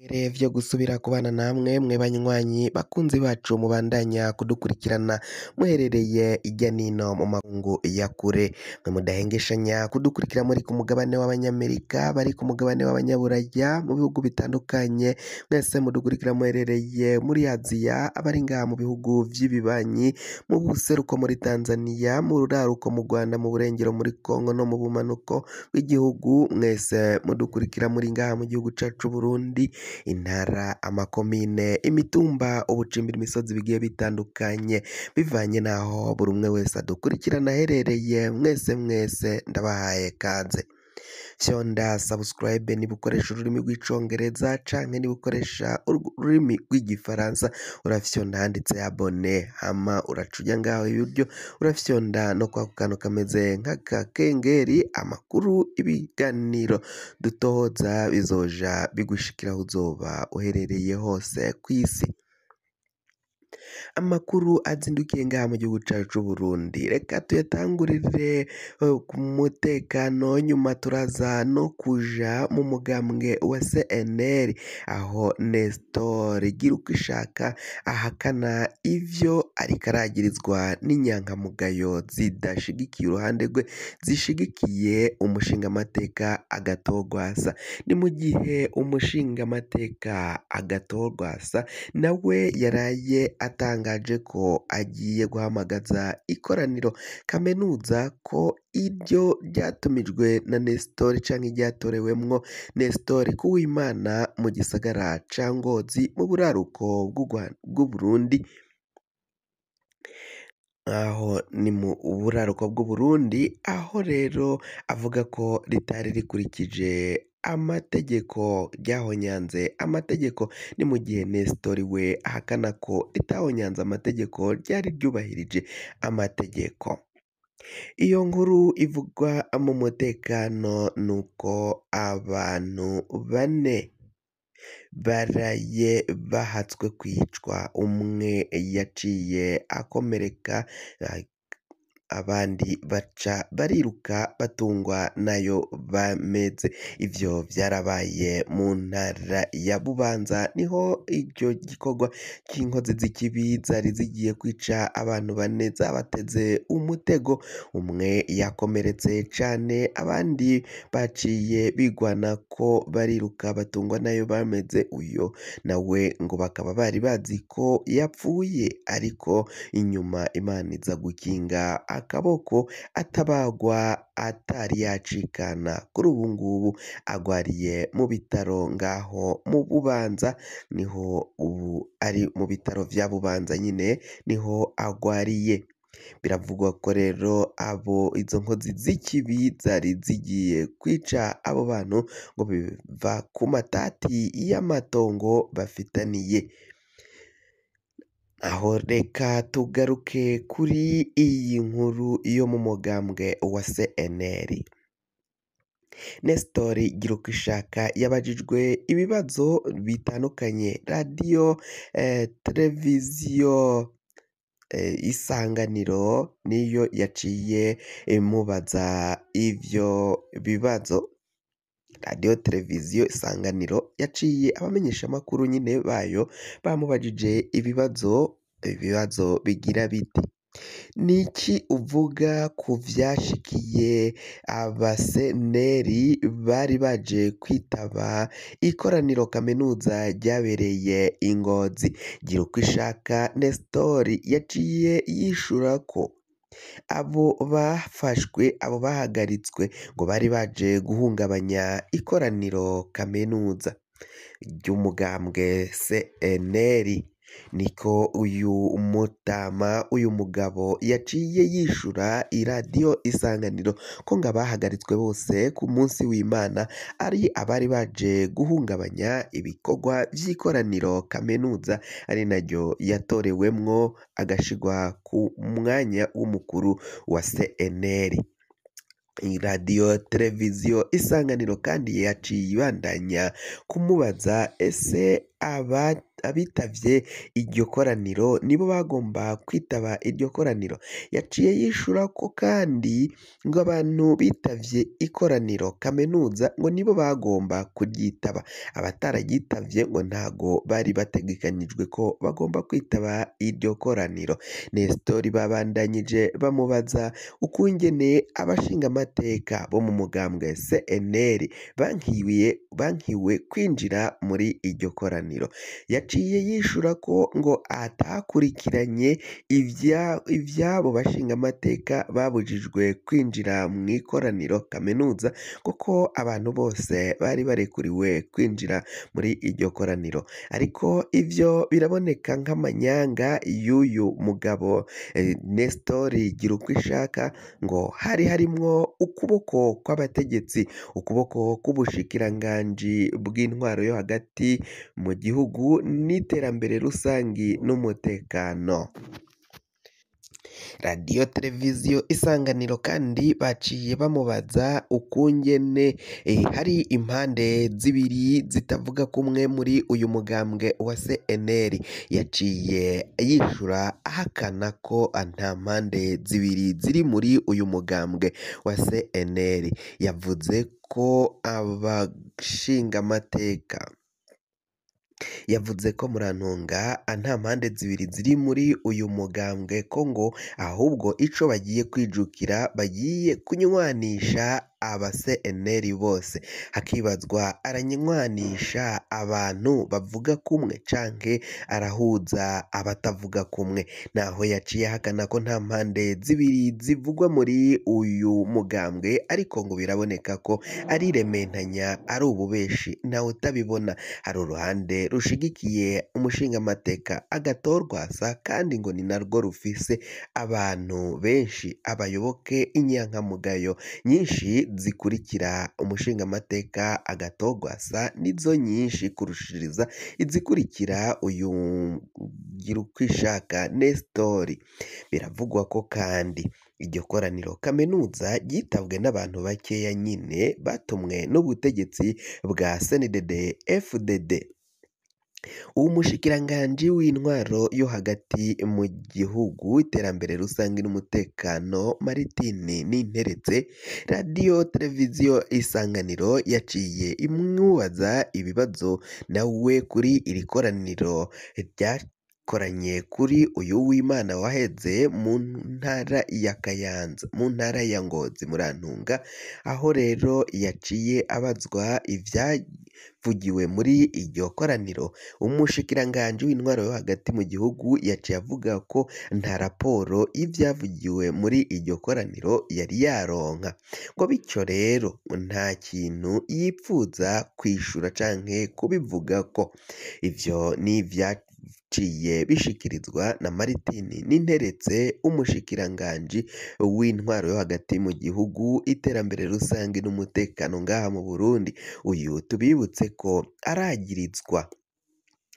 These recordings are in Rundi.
Vyo gusubira kubana namwe mwe banywanyi bakunzi bacu mubandanya kudukurikirana muherereye irya nino mu makungu ya kure, mwe mudahengeshanya kudukurikira muri ku mugabane w'abanyamerika, bari ku mugabane w'abanyaburaya, mu bihugu bitandukanye, mwese mudukurikira muherereye muri Aziya, abari ngaha mu bihugu vy'ibibanyi, mu buseruko muri Tanzania, mu ruraruko mu Rwanda, mu burengero muri Kongo no mu bumanuko bw'igihugu, mwese mudukurikira muri ngaha mu gihugu cacu Burundi, intara, amakomine, imitumba, ubucimbira, imisozi bigiye bitandukanye, bivanye n'aho buri umwe wese adukurikirana aherereye, mwese mwese ndabahaye kaze. Fyonda subscribe niba ukoresha ururimi rw'icongereza canke niba ukoresha ururimi rw'igifaransa, urafyonda handitse abone, hama uraca uja ngaho iburyo urafyonda no kwako kantu kameze nk'agakengeri, amakuru, ibiganiro dutoza bizoja bigushikira aho uzoba uherereye hose kw'isi. Amakuru azindukiye ngaha mu gihugu cacu c'Uburundi, reka tuyatangurire ku mutekano, nyuma turaza no kuja mu mugambwe wa CNL, aho Nestor Girukishaka ahakana ivyo ariko aragirizwa n'inyankamugayo zidashigikiye uruhande rwe, zishigikiye umushingamateka Agathon Rwasa. Ni mu gihe umushingamateka Agathon Rwasa nawe yaraye atangaje ko agiye guhamagaza ikoraniro kaminuza, ko iryo ryatumijwe na Nestor canke ryatorewemwo Nestor Kuwimana mu gisagara ca Ngozi mu buraruko bw'Uburundi, aho ni mu buraruko bw'Uburundi, aho rero avuga ko ritari rikurikije amategeko, ryahonyanze amategeko. Ni mu gihe Nestor we ahakana ko ritahonyanze amategeko, ryari ryubahirije amategeko. Iyo nkuru ivugwa mu mutekano nuko abantu bane baraye bahatswe kwicwa, umwe yaciye akomereka, abandi baca bariruka batungwa nayo bameze. Ivyo vyarabaye mu ntara ya Bubanza, niho iryo gikorwa c'inkozi z'ikibi zari zigiye kwica abantu bane zabateze umutego, umwe yakomeretse cane, abandi baciye bigwanako bariruka batungwa nayo bameze. Uyo nawe ngo bakaba bari bazi ko yapfuye, ariko inyuma Imana iza gukinga akaboko atabagwa atari yacikana. Kuri ubu ngubu agwariye mu bitaro ngaho mu Bubanza, niho ubu ari mu bitaro vya Bubanza nyine niho agwariye. Biravugwa ko rero abo izo nkozi z'ikibi zari zigiye kwica abo bantu ngo biva ku matati y'amatongo bafitaniye. Aho reka tugaruke kuri iyi nkuru yo mu mugambwe wa CNL. Nestor Girukishaka yabajijwe ibibazo bitandukanye, radiyo, televiziyo Isanganiro niyo yaciye imubaza ivyo bibazo. Radiyo televiziyo Isanganiro yaciye abamenyeshamakuru nyine bayo bamubajije ibibazo, ibibazo bigira biti: niki uvuga ku vyashikiye abaseneri bari baje kwitaba ikoraniro kaminuza ryabereye i Ngozi? Girukishaka Nestor yaciye yishura ko abo bafashwe, abo bahagaritswe ngo bari baje guhungabanya ikoraniro kaminuza ry'umugambwe CNL. Niko uyu mutama, uyu mugabo yaciye yishura iradiyo Isanganiro ko ngo abahagaritswe bose ku munsi w'Imana ari abari baje guhungabanya ibikorwa vy'ikoraniro kaminuza, ari naryo yatorewemwo agashigwa ku mwanya w'umukuru wa CNL. Iradiyo televiziyo Isanganiro kandi yaciye ibandanya kumubaza ese abitavye iryo koraniro nibo bagomba kwitaba iryo koraniro. Yaciye yishura ko kandi ngo abantu bitavye ikoraniro kaminuza ngo nibo bagomba kuryitaba, abatararyitavye ngo ntago bari bategekanijwe ko bagomba kwitaba iryo koraniro. Nestori babandanyije bamubaza ukungene abashingamateka bo mu mugambwe CNL bankiwe kwinjira muri iryo koraniro. Yaciye yishura ko ngo atakurikiranye ivy'abo bashingamateka babujijwe kwinjira mw'ikoraniro kaminuza, kuko abantu bose bari barekuriwe kwinjira muri iryo koraniro. Ariko ivyo biraboneka nk'amanyanga y'uyu mugabo Nestori Girukwishaka, ngo hari harimwo ukuboko kw'abategetsi, ukuboko k'ubushikiranganji bw'intwaro yo hagati mu gihugu n'iterambere rusangi n'umutekano. Radiyo televiziyo Isanganiro kandi baciye bamubaza ukungene hari impande zibiri zitavuga kumwe muri uyu mugambwe wa CNL. Yaciye yishura ahakana ko nta mpande zibiri ziri muri uyu mugambwe wa CNL. Yavuze ko abashingamateka yavuze ko Murantunga nta mpande zibiri ziri muri uyu mugambwe, ko ngo ahubwo ico bagiye kwijukira bagiye kunywanisha aba CNL bose. Hakibazwa aranywanisha abantu bavuga kumwe canke arahuza abatavuga kumwe? Naho yaciye ahakana ko nta mpande zibiri zivugwa muri uyu mugambwe, ariko ngo biraboneka ko ari irementanya, ari ububeshi, ntawe utabibona. Hari uruhande rushigikiye umushingamateka Agathon Rwasa, kandi ngo ni narwo rufise abantu benshi, abayoboke, inyankamugayo nyinshi zikurikira umushingamateka Agathon Rwasa nizo nyinshi kurushiriza izikurikira uyu Girukwishaka Nestori. Biravugwa ko kandi iryo koraniro kaminuza ryitabwe n'abantu bakeya nyine batumwe n'ubutegetsi bwa CNDD FDD. Uwo mushikiranganji w'intwaro yo hagati mu gihugu, iterambere rusange n'umutekano, Martine Ninteretse, radiyo televiziyo Isanganiro yaciye imwubaza ibibazo nawe kuri iri koraniro ryakoranye kuri uyu w'Imana waheze mu ntara ya Kayanza, mu ntara ya Ngozi, Murantunga, aho rero yaciye abazwa ivyavugiwe muri iryo koraniro. Umushikiranganji w'intwaro yo hagati mu gihugu yaciye avuga ko nta raporo y'ivyavugiwe muri iryo koraniro yari yaronka, ngo bityo rero nta kintu yipfuza kwishura canke kubivugako. Ivyo ni ivyaciye bishikirizwa na Martine Ninteretse, umushikiranganji w'intwaro yo hagati mu gihugu, iterambere rusange n'umutekano ngaha mu Burundi. Uyu tubibutse ko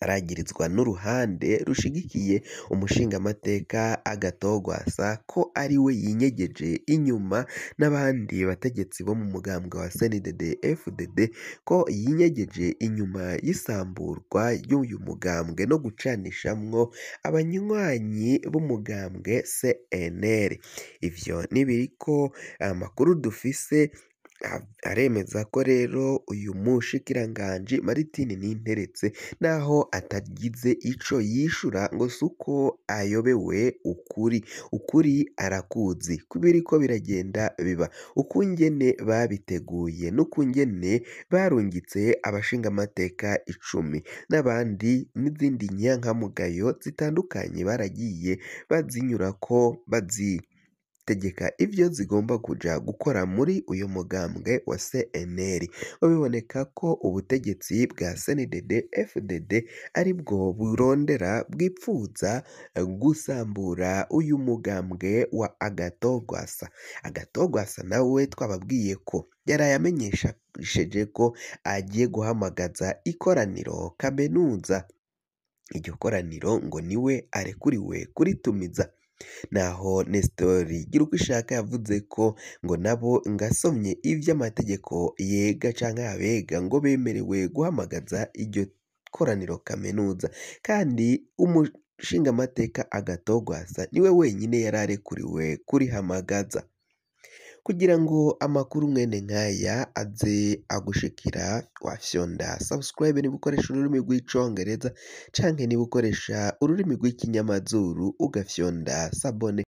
aragirizwa n'uruhande rushigikiye umushingamateka Agathon Rwasa ko ari we yinyegeje inyuma n'abandi bategetsi bo mu mugambwe wa CNDD FDD, ko yinyegeje inyuma y'isamburwa ry'uyu mugambwe no gucanishamwo abanywanyi b'umugambwe CNL. Ivyo nibiriko amakuru dufise aremeza ko rero uyu mushikiranganji Martine Ninteretse naho atagize ico yishura ngo suko ayobewe ukuri, ukuri arakuzi kubiriko biragenda biba, ukungene babiteguye n'ukungene barungitse abashingamateka 10 n'abandi n'izindi nyankamugayo zitandukanye baragiye bazinyurako bazi tegeka ivyo zigomba kuja gukora muri uyu mugambwe wa CNL. Biboneka ko ubutegetsi bwa CNDD FDD aribwo burondera bwipfuza gusambura uyu mugambwe wa Agathon Rwasa. Agathon Rwasa nawe twababwiye ko yaraye amenyesheje ko agiye guhamagaza ikoraniro kaminuza. Iryo koraniro ngo niwe arekuriwe kuritumiza. Naho Nestori Girukwishaka yavuze ko ngo nabo ngasomye ivy'amategeko yega canke abega ngo bemerewe guhamagaza iryo koraniro kaminuza, kandi umushingamateka Agathon Rwasa niwe wenyine yari arekuriwe kurihamagaza. Kugira ngo amakuru mwene nkaya aze agushikira, wafyonda subscribe niba ukoresha ururimi rw'icongereza, canke niba ukoresha ururimi rw'ikinyamazuru ugafyonda s'abonner.